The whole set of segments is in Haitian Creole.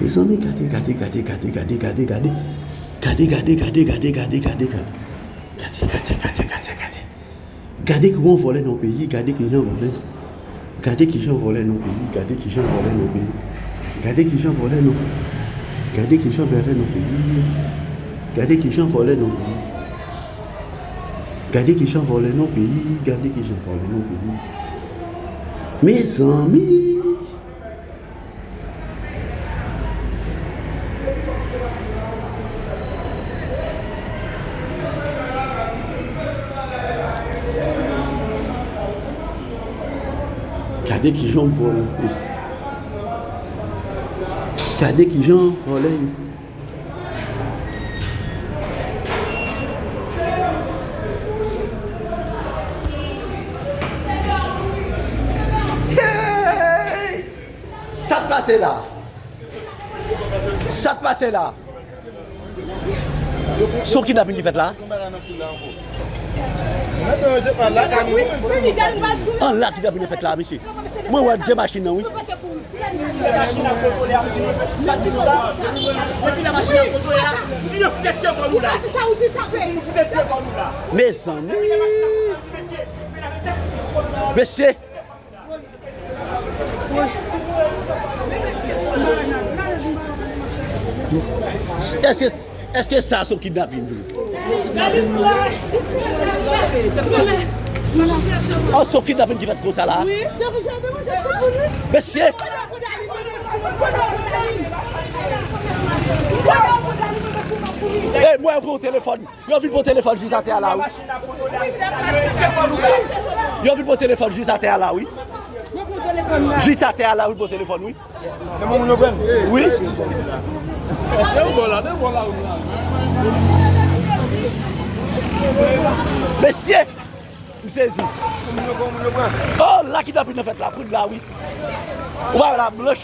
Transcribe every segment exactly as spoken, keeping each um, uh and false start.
Mezanmi, gade, gade, gade, gade, gade, gade, gade. Gade, gade, gade, gade, gade, gade, gade. Gade, gade, gade, gade, gade. Gade kòman vòlè nan peyi, gade kijan vòlè. Gade kijan vòlè nan peyi, gade kijan vòlè nan peyi. Gade kijan vòlè nan, gade kijan vòlè nan peyi. Gade kijan vòlè nan peyi. Gade kijan vòlè nan peyi, gade kijan vòlè nan peyi. Mezanmi. Gade kijan vòlè. Gade kijan vòlè. Hey! Sa k pase la? Sa k pase la? Se yon kidnapin ki fèt la? An la kidnapin fèt la, mesye. Mwen wè de machin nan, wi. Mezanmi. Mesye. Èske, èske sa se yon kidnapin vre? An, se yon kidnapin ki fèt konsa la? Mesye! E mwen, yo pran yon telefòn. Yo vin pran telefòn jis atè a la, wi. Yo vin pran telefòn jis atè a la, wi. Jis atè a la, wi, pran telefòn, wi. Se moun yo pran? Wi. Mesye, m sezi. Oh, la kidnapin nan fèt la, kounye a, wi. Ou pa wè la blanch.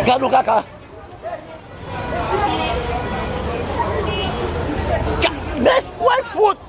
Gad yon kaka. Ka-, mes, wè fout.